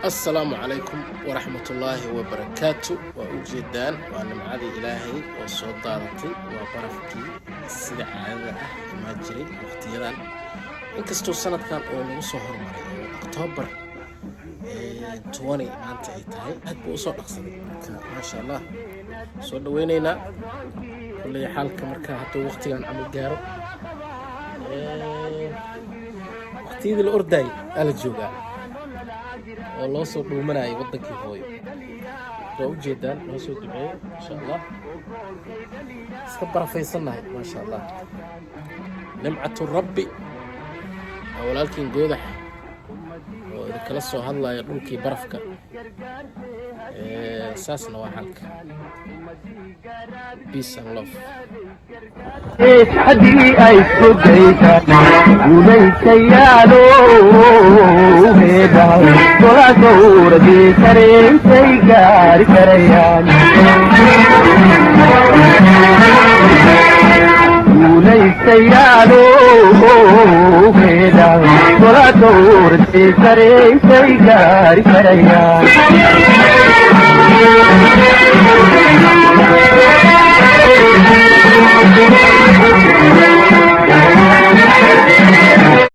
Assalaamu calaykum waraxmatullaahi wabarakaatu. Waa ujeedaan, waa nimcadii Ilaahay oo soo daadatay, waa barafkii sida caadada ah imaan jiray waqtiyadan, inkastoo sanadkan oo lagu soo hormaray oo October 20 maanta ay tahay. Aad buu usoo dhaqsaday. Marka maasha Allah, soo dhaweyneynaa kulley xaalka. Marka hadduu waqtigan camal gaaro, waqtiyadii la ordaayay aa la joogaa oo loo soo dhuumanayay waddankii hooyo. Waa ujeedaan, noo soo duceeyo insha Allah. Iska barafaysannahay, maasha Allah, nimcatu rabbi. Waa walaalkiin Goodax oo idinkala soo hadlaya dhulkii barafka. Saasna waa xalka. Peace and love. Haddii ay isku daytaan guulaystayaalo heedahay gola dowradii saraysay gaari karayaan. Guulaystayaalo heedahay gola dowradii saraysay gaari karayaan.